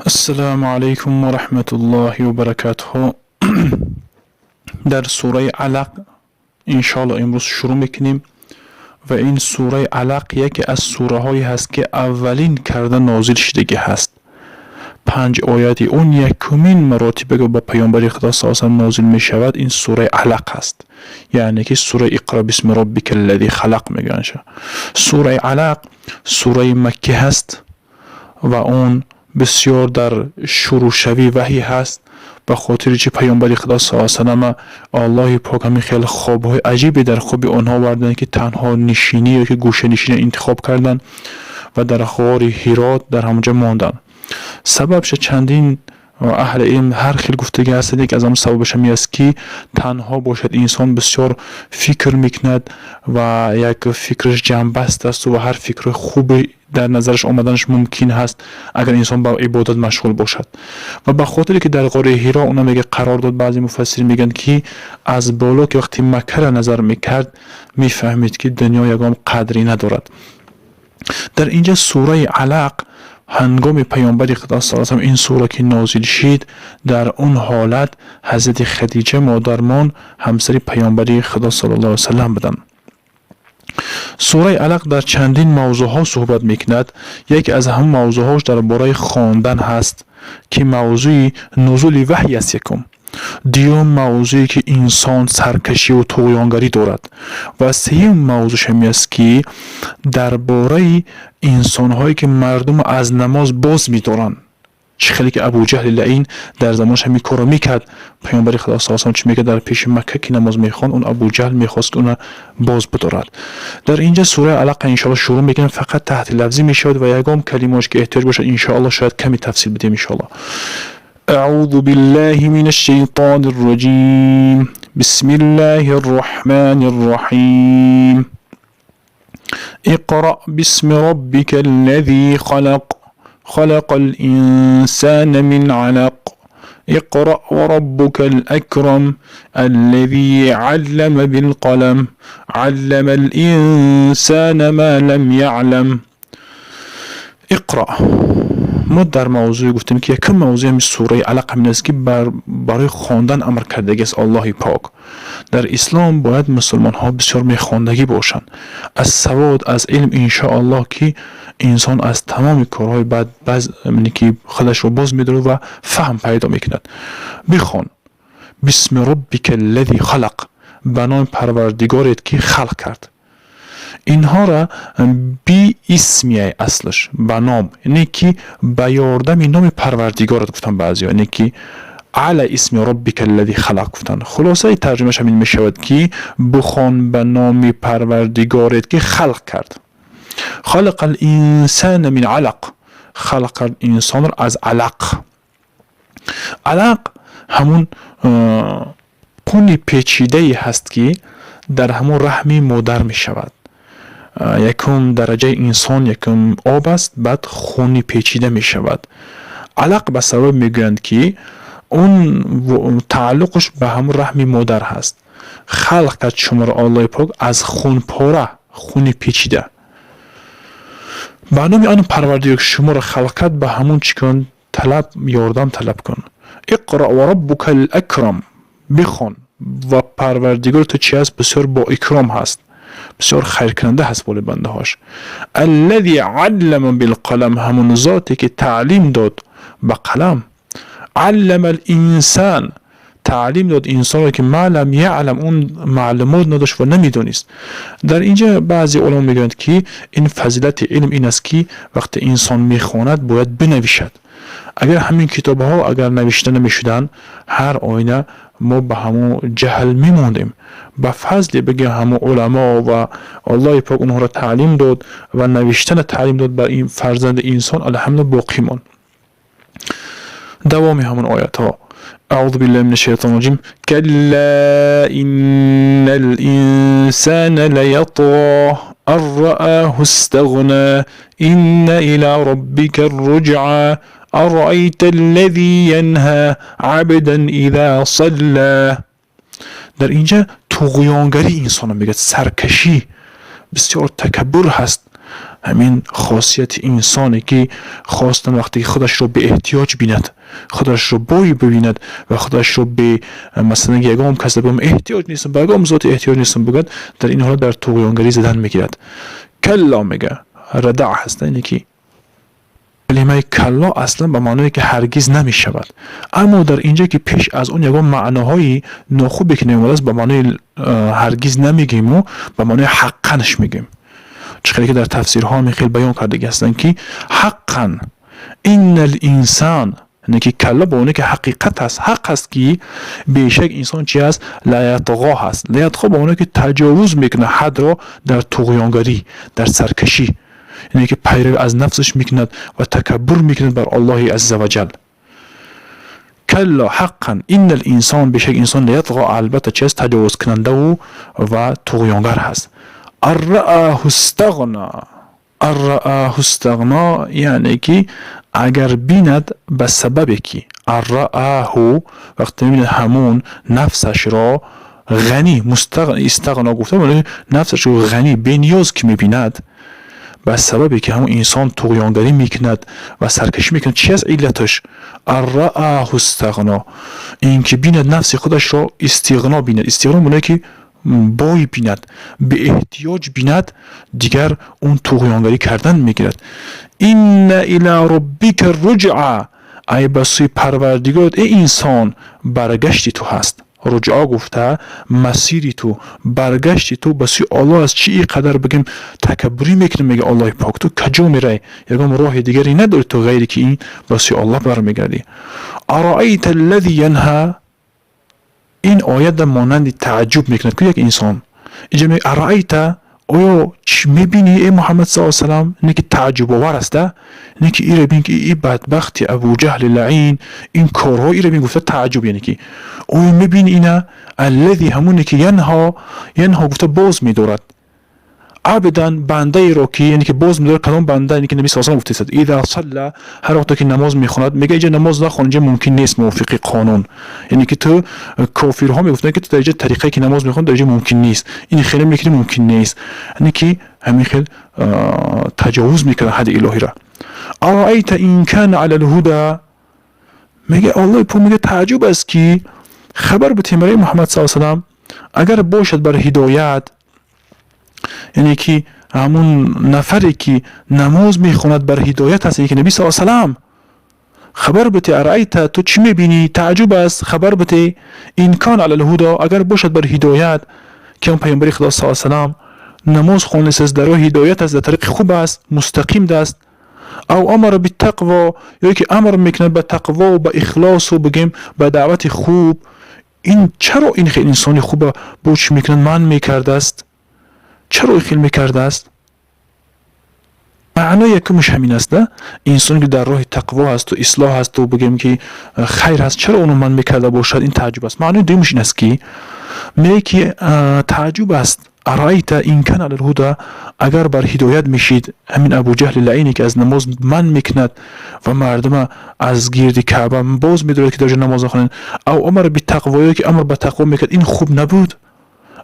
Ассалому алайкум ва раҳматуллоҳи ва баракатуҳу. Дар сураи Алақ иншоалло имрӯз шурӯъ мекунем ва ин сураи Алақ яке аз сураҳое ҳаст, ки аввалин карда нозил шудагӣ ҳаст. Панҷ ояти он якумин маротиба ки ба паёмбари Худо са салам нозил мешавад, ин сураи Алақ ҳаст, яъне ки сураи Иқро бисми роббика аллази халақ мегӯянд. Сураи Алақ сураи маккӣ ҳаст ва он бисёр дар шурӯъшавии ваҳй ҳаст. Ба хотири чи паёмбари Худо са салама Аллоҳи пок ҳамин хеле хобҳои аҷибе дар хоби онҳо оварданд, ки танҳо нишинӣ ё ки гӯшанишинӣ интихоб карданд ва дар ғори Ҳиро дар ҳамонҷо монданд. Сабабша чандин аҳли илм ҳар хел гуфтагӣ ҳастанд. Яке аз ҳамон сабабаш ҳамин аст, ки танҳо бошад, инсон бисёр фикр мекунад ва як фикраш ҷамъбаст асту ва ҳар фикри хубе дар назараш омаданаш мумкин ҳаст, агар инсон ба ибодат машғул бошад. Ва ба хотире ки дар ғори Ҳиро она мега қарор дод, баъзе муфассирин мегӯянд, ки аз боло ки вақти Маккара назар мекард, мефаҳмид, ки дунё ягон қадре надорад. Дар инҷа сураи Алақ ҳангоми паёмбари Худо са салам ин сура ки нозил шид, дар он ҳолат ҳазрати Хадиҷа модармон ҳамсари паёмбари Худо саллаллоҳу алайҳи васаллам буданд. Сураи Алақ дар чандин мавзӯъҳо суҳбат мекунад. Яке аз ҳамон мавзӯъҳош дар бораи хондан ҳаст, ки мавзӯи нузули ваҳй аст якум. Дуюм мавзӯе, ки инсон саркашиву туғёнгарӣ дорад, ва сеюм мавзӯш ҳамин аст, ки дар бораи инсонҳое, ки мардумро аз намоз боз медоранд, чӣ хеле ки Абуҷаҳли лаин дар замонаш ҳамин корро мекард. Паёмбари Худо са салам чӣ мекард? Дар пеши Макка ки намоз мехонд, он Абуҷаҳл мехост, ки уна боз бидорад. Дар инҷа сураи Алақа иншоалло шурӯъ мекунем, фақат таҳти лафзӣ мешавад ва ягон калимаош ки эҳтиёҷ бошад, иншоалло шояд каме тафсил бидем иншоалло. أعوذ بالله من الشيطان الرجيم. بسم الله الرحمن الرحيم. اقرأ باسم ربك الذي خلق. خلق الإنسان من علق. اقرأ وربك الأكرم الذي علم بالقلم. علم الإنسان ما لم يعلم. اقرأ. Мо дар мавзӯе гуфтем, ки якум мавзӯи ҳамин сураи Алақ ҳамин аст, ки барои хондан амр кардагиаст Аллоҳи пок. Дар ислом бояд мусулмонҳо бисёр мехондагӣ бошанд. Аз савод, аз илм, иншоаллоҳ, ки инсон аз тамоми корҳои бад ки худашро боз медорад ва фаҳм пайдо мекунад. Бихон. Бисми роббика аллази халақ, ба номи Парвардигорет, ки халқ кард. Инҳоро биисмияй аслаш ба ном, яъне ки ба ёрдами номи Парвардигорат гуфтанд баъзеҳо, яъне ки ала исми роббика аллази халақ гуфтанд. Хулосаи тарҷумааш ҳамин мешавад, ки бихон ба номи Парвардигорет, ки халқ кард. Халақа л-инсана мин алақ, халқ кард инсонро аз алақ. Алақ ҳамун хуни печидае ҳаст, ки дар ҳамун раҳми модар мешавад. Якум дараҷаи инсон якум об аст, баъд хуни печида мешавад. Алақ ба сабаб мегӯянд, ки он тааллуқаш ба ҳамун раҳми модар ҳаст. Халқ кард шуморо Аллоҳи пок аз хунпора, хуни печида. Ба номи он Парвардигор, ки шуморо халқ кард, ба ҳамун чӣ кун? Талаб, ёрдам талаб кун. Иқра ва роббука ал-акрам, бихон ва Парвардигори ту чи ҳаст? Бисёр боикром ҳаст, бисёр хайркунанда ҳаст боли бандаҳош. Аллази аллама билқалам, ҳамун зоте, ки таълим дод ба қалам. Аллама л-инсан, таълим дод инсонро, ки ма лам яълам, он маълумот надошт ва намедонист. Дар инҷа баъзе уламо мегӯянд, ки ин фазилати илм ин аст, ки вақте инсон мехонад, бояд бинавишад. Агар ҳамин китобҳо агар навишта намешуданд, ҳар оина мо ба ҳамон ҷаҳл мемондем. Ба фазле бигӯям, ҳамон уламо ва Аллоҳи пок онҳоро таълим дод ва навиштана таълим дод ба ин фарзанди инсон, алҳамдулилла, боқӣ монд. Давоми ҳамон оятҳо. أعوذ بالله من الشيطان الرجيم. كلا إن الإنسان ليطغى أن رآه استغنى. إن إلى ربك الرجعى. أرأيت الذي ينهى عبدا إذا صلى. Дар инҷа туғёнгарии инсонро мегӯяд, саркашӣ, бисёр такаббур ҳаст. Ҳамин хосияти инсоне, ки хостан вақте ки худашро беэҳтиёҷ бинад, худашро бой бибинад ва худашро бе, масалан, ягон кас ба эҳтиёҷ нестам, ба ягон зоти эҳтиёҷ нестам бигӯяд, дар ин ҳолат дар туғёнгарӣ задан мегирад. Калло мега, радаъ ҳаст, яъне ки калимаи калло аслан ба маъное ки ҳаргиз намешавад, аммо дар инҷа ки пеш аз он ягон маъноҳои нохубе ки наомадааст, ба маънои ҳаргиз намегӯему, ба маънои ҳаққанаш мегӯем. Чӣ хеле ки дар тафсирҳо ҳамин хел баён кардагӣ ҳастанд, ки ҳаққан инна л-инсон, яъне ки калло ба маъное ки ҳақиқат аст, ҳақ аст, ки бешак инсон чи аст? Лаятғо ҳаст. Лаятғо ба маъное ки таҷовуз мекунад ҳадро дар туғёнгарӣ, дар саркашӣ, яъне ки пайравӣ аз нафсаш мекунад ва такаббур мекунад бар Аллоҳи азза ва ҷал. Калло ҳаққан инна л-инсон, бешак инсон, лаятғо, албатта чи аст? Таҷовузкунандаву ва туғёнгар ҳаст. Ан раъаҳу стағна. Ан раъаҳу стағна, яъне ки агар бинад, ба сабабе ки ан раъаҳу, вақте мебинад ҳамун нафсашро ғанӣ, истағно гуфта, нафсашро ғанӣ, бениёз ки мебинад, ба сабабе ки ҳамун инсон туғёнгарӣ мекунад ва саркашӣ мекунад, чи аст иллаташ? Ан раъаҳу стағно, ин ки бинад нафси худашро истиғно бинад. Истиғно маъное ки бой бинад, беэҳтиёҷ бинад, дигар он туғёнгарӣ кардан мегирад. Инна ила роббика руҷъа, ай ба сӯи Парвардигорат, э инсон, баргашти ту ҳаст. Руҷъа гуфта, масири ту, баргашти ту ба сӯи Оллоҳ аст. Чӣ ин қадар, бигем, такаббурӣ мекунӣ? Мега Аллоҳи пок: ту каҷо мерай? Ягон роҳи дигаре надорӣ ту, ғайре ки ин ба сӯи Оллоҳ бармегардӣ. Араайта аллази янҳа. Ин оят монанди тааҷҷуб мекунад ку як инсон. Инҷа мега: араайта, оё чӣ мебинӣ, э Муҳаммад саллаллоҳу алайҳи васаллам? Ине ки тааҷҷубовар аста, ине ки иро бин, ки и бадбахти Абуҷаҳли лаин ин корҳо иро бин гуфта тааҷҷуб, яъне ки оё мебинӣ ина? Аллази, ҳамоне ки, янҳо, янҳо гуфта боз медорад, абдан, бандаеро ки, яъне ки боз медорад кадом банда? Яъне ки Наби саллаллоҳу алайҳи васаллам гуфтааст: иза салла, ҳар вақте ки намоз мехонад. Мега: инҷа намоз нахон, инҷа мумкин нест мувофиқи қонун. Яъне ки ту, кофирҳо мегуфтанд, ки ту дар инҷа тариқае ки намоз мехонӣ, дар инҷа мумкин нест, ин хеле мекунӣ, мумкин нест. Яъне ки ҳамин хел таҷовуз мекунад ҳадди илоҳиро. Араайта ин кана ала лҳуда, мега Аллоҳи пок, мега тааҷҷуб аст, ки хабар бутем барои Муҳаммад саллаллоҳу алайҳи васаллам, агар бошад бар ҳидоят, яъне ки ҳамун нафаре ки намоз мехонад, бар ҳидоят аст, яъне ки Наби саллаллоҳу алайҳи васаллам хабар бите. Араайта, ту чӣ мебинӣ? Тааҷҷуб аст, хабар бите. Ин кана ала лҳуда, агар бошад бар ҳидоят, ки он паёмбари Худо саллаллоҳу алайҳи васаллам намоз хонистааст, дар роҳи ҳидоят аст, дар тариқи хуб аст, мустақим аст, ав амара биттақво, ё ки амр мекунад ба тақво, ба ихлосу, бигем, ба даъвати хуб, ин чаро ин хел инсони хуба бо чӣ мекунад, манъ мекардааст? Чаро ин хел мекардааст? Маънои якумаш ҳамин аст, да, инсоне ки дар роҳи тақво ҳасту ислоҳ ҳасту, бигем, ки хайр ҳаст, чаро оно манъ мекарда бошад? Ин тааҷҷуб аст. Маънои дуюмаш ин аст, ки мегӯяд, ки тааҷҷуб аст. Араайта ин кана ала лҳуда, агар бар ҳидоят мешид ҳамин Абуҷаҳли лаине, ки аз намоз манъ мекунад ва мардума аз гирди Каъба боз медорад, ки дар ҷо намоз нахонанд, ав амара биттақво, ё ки амр ба тақво мекард, ин хуб набуд?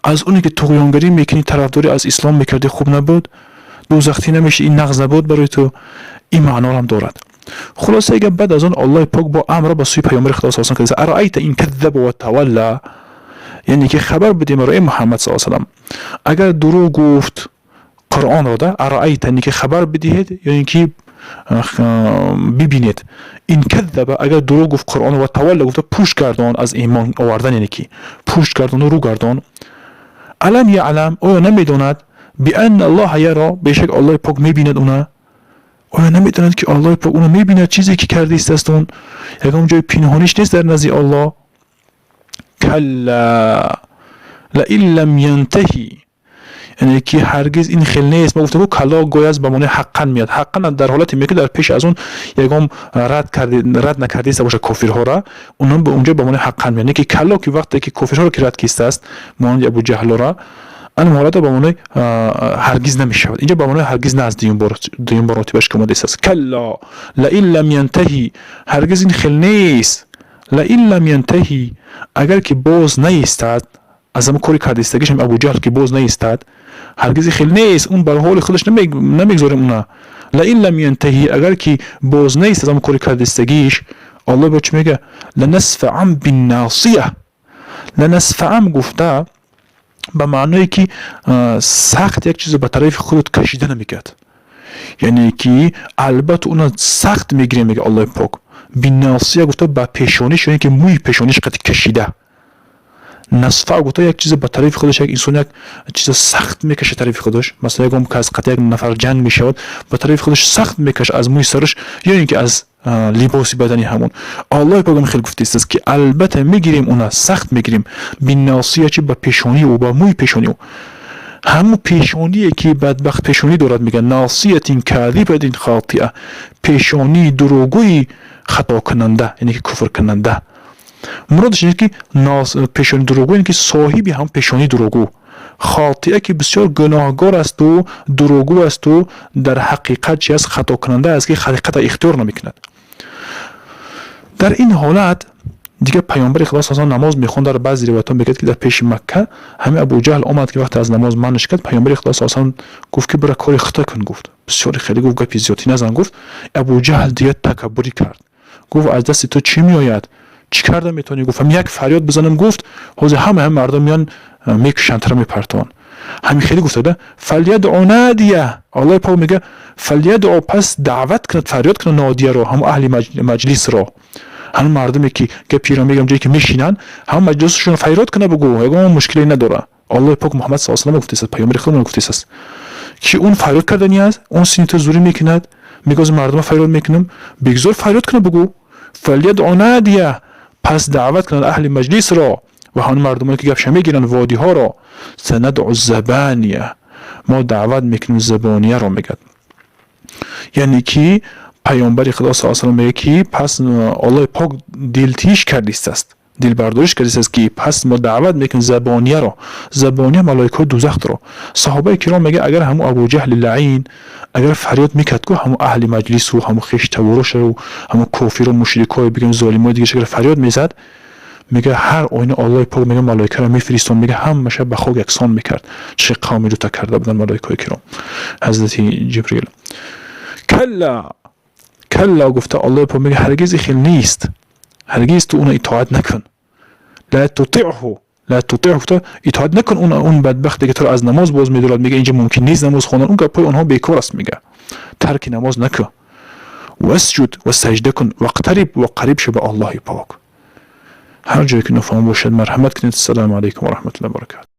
Аз оне ки туғёнгарӣ мекунӣ, тарафдорӣ аз ислом мекардӣ, хуб набуд? Дӯзахтӣ намешид? Ин нағз набуд барои ту? Ин маънорам дорад. Хулосаи гап, баъд аз он Аллоҳи пок бо амра ба сӯи паёмбари Худо саллаллоҳу алайҳи васаллам: араайта ин каззаба ва тавалла, яъне ки хабар бидем барои Муҳаммад саллаллоҳу алайҳи васаллам, агар дурӯғ гуфт Қуръонро. Да, араайта, яъне ки хабар бидиҳед ё ин ки бибинед, ин каззаба, агар дурӯғ гуфт Қуръонро, ва тавалла гуфта пушт гардон аз имон овардан, яъне ки пушт гардону рӯ гардон. Алам яълам, оё намедонад, бианна Аллоҳа яро, бешак Аллоҳи пок мебинад уна? Оё намедонад, ки Аллоҳи пок уна мебинад? Чизе ки кардааст аст, он ягон ҷои пинҳониш нест дар назди Аллоҳ. Калла лаин лам янтаҳи, яъне ки ҳаргиз ин хел нест. Ма гуфтем, калло гоҳе аст ба маънои ҳаққан меяд. Ҳаққан дар ҳолате меяд, ки дар пеши аз он ягон рад накардаиста бошад кофирҳоро, онҳо унҷо ба маънои ҳаққан меяд. Не ки калло, ки вақте ки кофирҳоро ки рад кистааст, монанди Абуҷаҳлора, ан ҳолата ба маънои ҳаргиз намешавад. Инҷо ба маънои ҳаргиз на аст. Дуюм бор ротибаш ки омадааст: калло лаин лам янтаҳи, ҳаргиз ин хел нест, лаин лам янтаҳи, агар ки боз наистад аз ҳамон кори кардаистагиш Абуҷаҳл, ки боз наистад. Ҳаргиз хел нест, он бар ҳоли худаш намегзорем уна. لئن لم ينته, агар ки боз нест аз ҳамон кори кардистагиш. Аллоҳ бо чӣ мега? لنسفعا بالناصية. لنسفعا гуфта ба маъное ки сахт як чизо ба тарафи худат кашида намекард, яъне ки албатта уна сахт мегирем, мега Аллоҳи пок. بالناصية гуфта ба пешониш, яъне ки мӯи пешониш қати кашида. نسفع гуфта як чизо ба тарафи худаш, як инсон як чизо сахт мекаша тарафи худаш. Масалан, ягон кас қати як нафар ҷанг мешавад, ба тарафи худаш сахт мекаша аз мӯи сараш ё ин ки аз либоси бадани ҳамон. Аллоҳи пок хел гуфтааст, ки албатта мегирем уна, сахт мегирем. بالناصية чи? Ба пешонии ӯ, ба мӯи пешонии ӯ, ҳамун пешоние ки бадбахт пешонӣ дорад. Мегӯяд: ناصية كاذبة خاطئة, пешонии дурӯгӯи хатокунанда, яъне ки куфркунанда. Муродаш ин ки пешони дурӯгӯ, яъне ки соҳиби ҳам пешонии дурӯгӯ, خاطئة, ки бисёр гуноҳгор асту дурӯгӯ асту дар ҳақиқат чи аст? Хатокунанда аст, ки ҳақиқатро ихтиёр намекунад. Дар ин ҳолат дигар паёмбари Худо с намоз мехонд. Дар баъзе ривоятҳо мегӯяд, ки дар пеши Макка ҳамин Абуҷаҳл омад, ки вақте аз намоз манъш кард, паёмбари Худо с гуфт, ки бира, кори худта кун, гуфт. Бисёре хеле гуфт, гапи зиёдтӣ назан, гуфт. Абуҷаҳл дигар такаббурӣ кард, гуфт: «Аз дасти ту чӣ меояд? Чӣ карда метавонӣ?» Гуфт: «Ҳам як фарёд бизанам, — гуфт, — ҳозир ҳама мардум меян, мекушанд, тара мепартованд». Ҳамин хеле гуфтада: فليدع ناديه. Аллоҳи пок мега: فليدع, пас даъват кунад, фарёд кунад ناديه ро, ҳамон аҳли маҷлисро, ҳамон мардуме ки гапиро мегам, ҷое ки мешинанд, ҳамон маҷлисшон фарёд кунад, бугӯ, ягон мушкиле надора. Аллоҳи пок Муҳаммад с салам гуфтааст, паёмбари худо гуфтааст, ки он фарёд кардани аст, он сини ту зурӣ мекунад, мегӯяд: «Мардума фарёд мекунам». Бигзор фарёд кунад, бугӯ. فليدع ناديه, пас даъват кунад аҳли маҷлисро ва ҳамон мардумоне ки гапша мегиранд, водиҳоро. سندع الزبانية, мо даъват мекунем забонияро, мегӯяд. Яъне ки паёмбари Худо с салам мегӯяд, ки пас Аллоҳи пок дилтиш кардистааст, дилбардориш кардистааст, ки пас мо даъват мекунем забонияро. Забония малоикаҳои дузахтро. Саҳобаи киром мегӯяд, агар ҳамун Абуҷаҳли лаин агар фарёд мекард ку, ҳамун аҳли маҷлису ҳамун хештаворошу ҳамун кофиру мушрикҳое, бигӯем, золимои дигарш, агар фарёд мезад, мега, ҳар оина Аллоҳи пок, мега, малоикаро мефиристон, мега, ҳамаша ба хок яксон мекард. Чӣ қавми дута карда буданд малоикаҳои киром, ҳазрати Ҷибрил. كلا كلا гуфта, Аллоҳи пок мега: ҳаргиз хел нест, ҳаргиз ту уна итоат накун. لا تطعه, لا تطعه гуфта, итоат накун он бадбахте ки туро аз намоз боз медорад. Мега, инҷа мумкин нест намоз хондан, он гапҳои онҳо бекор аст. Мега, тарки намоз накун. واسجد, ва саҷда кун. واقترب, ва қариб ша ба Аллоҳи пок. Ҳар ҷое ки нофаҳм бошад, марҳамат кунед. Ассалому алайкум ва раҳматуллоҳи баракату.